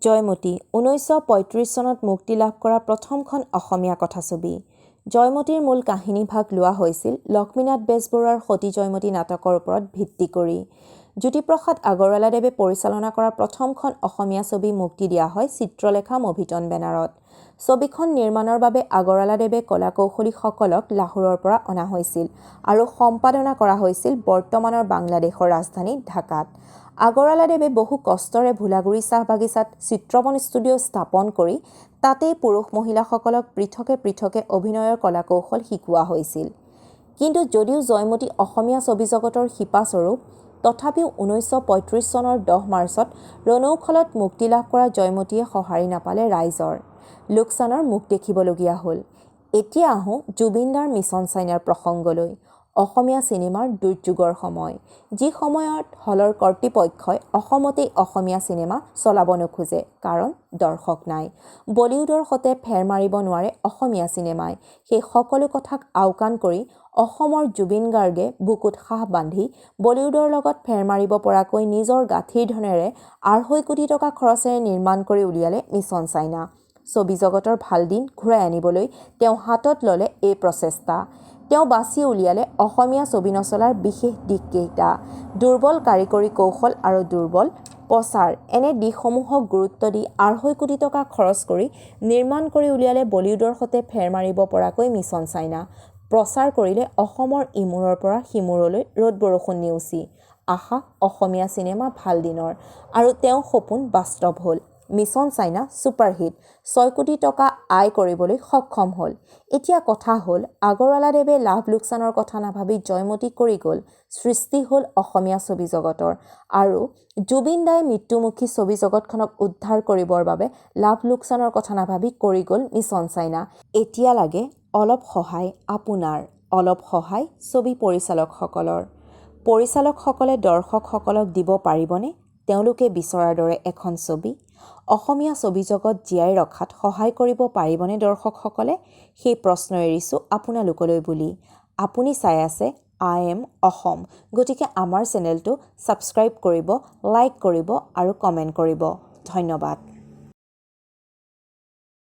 জয়মতী 1935 চনত মুক্তি লাভ কৰা প্ৰথমখন অসমীয়া কথাছবি। জয়মতীৰ মূল কাহিনীভাগ লোৱা হৈছিল লক্ষ্মীনাথ বেজবৰুৱাৰ সতী জয়মতী নাটকৰ ওপৰত ভিত্তি কৰি। জ্যোতিপ্ৰসাদ আগৰৱালাদেৱে পৰিচালনা কৰা প্ৰথমখন অসমীয়া ছবি মুক্তি দিয়া হয় চিত্ৰলেখা মভিটন বেনাৰত। ছবিখন নিৰ্মাণৰ বাবে আগৰৱালাদেৱে কলা-কৌশলীসকলক লাহোৰৰ পৰা অনা হৈছিল আৰু সম্পাদনা কৰা হৈছিল বৰ্তমানৰ বাংলাদেশৰ ৰাজধানী ঢাকাত। আগৰৱালাদেৱে বহু কষ্টৰে ভোলাগুৰি চাহ বাগিচাত চিত্ৰবন ষ্টুডিঅ' স্থাপন কৰি তাতেই পুৰুষ-মহিলাসকলক পৃথকে পৃথকে অভিনয়ৰ কলা-কৌশল শিকোৱা হৈছিল। কিন্তু যদিও জয়মতী অসমীয়া ছবিজগতৰ শিপাস্বৰূপ, তথাপিও 1935 চনৰ 10 মাৰ্চত ৰণৌখলত মুক্তি লাভ কৰা জয়মতীয়ে সঁহাৰি নাপালে ৰাইজৰ। লোকচানৰ মুখ দেখিবলগীয়া হ'ল। এতিয়া আহোঁ জুবিনদাৰ মিছন চাইনাৰ প্ৰসংগলৈ। অসমীয়া চিনেমাৰ দুৰ্যোগৰ সময়, যি সময়ত হলৰ কৰ্তৃপক্ষই অসমতেই অসমীয়া চিনেমা চলাব নোখোজে, কাৰণ দৰ্শক নাই। বলিউডৰ সতে ফেৰ মাৰিব নোৱাৰে অসমীয়া চিনেমাই। সেই সকলো কথাক আওকাণ কৰি অসমৰ জুবিন গাৰ্গে বুকুত সাহ বান্ধি বলিউডৰ লগত ফেৰ মাৰিব পৰাকৈ নিজৰ গাঁঠিৰ ধনেৰে 2.5 কোটি টকা খৰচেৰে নিৰ্মাণ কৰি উলিয়ালে মিছন চাইনা। ছবি জগতৰ ভাল দিন ঘূৰাই আনিবলৈ তেওঁ হাতত ল'লে এই প্ৰচেষ্টা। তেওঁ বাছি উলিয়ালে অসমীয়া ছবি নচলাৰ বিশেষ দিশকেইটা: দুৰ্বল কাৰিকৰী কৌশল আৰু দুৰ্বল প্ৰচাৰ। এনে দিশসমূহক গুৰুত্ব দি 2.5 কোটি টকা খৰচ কৰি নিৰ্মাণ কৰি উলিয়ালে বলিউডৰ সতে ফেৰ মাৰিব পৰাকৈ মিছন চাইনা। প্ৰচাৰ কৰিলে অসমৰ ইমূৰৰ পৰা সিমূৰলৈ ৰ'দ-বৰষুণ নেওচি। আশা অসমীয়া চিনেমা ভাল দিনৰ। আৰু তেওঁৰ সপোন বাস্তৱ হ'ল। মিছন চাইনা ছুপাৰহিট, 6 কোটি টকা আয় কৰিবলৈ সক্ষম হ'ল। এতিয়া কথা হ'ল, আগৰৱালাদেৱে লাভ-লোকচানৰ কথা নাভাবি জয়মতী কৰি গ'ল, সৃষ্টি হ'ল অসমীয়া ছবি জগতৰ আৰু জুবিন দাই মৃত্যুমুখী ছবি জগতখনক উদ্ধাৰ কৰিবৰ বাবে লাভ-লোকচানৰ কথা নাভাবি কৰি গ'ল মিছন চাইনা। এতিয়া লাগে অলপ সহায় আপোনাৰ, অলপ সহায় ছবি পৰিচালকসকলৰ। পৰিচালকসকলে দৰ্শকসকলক দিব পাৰিবনে তেওঁলোকে বিচৰাৰ দৰে এখন ছবি? অসমীয়া ছবিজগত জীয়াই ৰখাত সহায় কৰিব পাৰিবনে দৰ্শকসকলে? সেই প্ৰশ্ন এৰিছোঁ আপোনালোকলৈ বুলি। আপুনি চাই আছে I am Assam, গতিকে আমাৰ চেনেলটো ছাবস্ক্ৰাইব কৰিব, লাইক কৰিব আৰু কমেণ্ট কৰিব। ধন্যবাদ।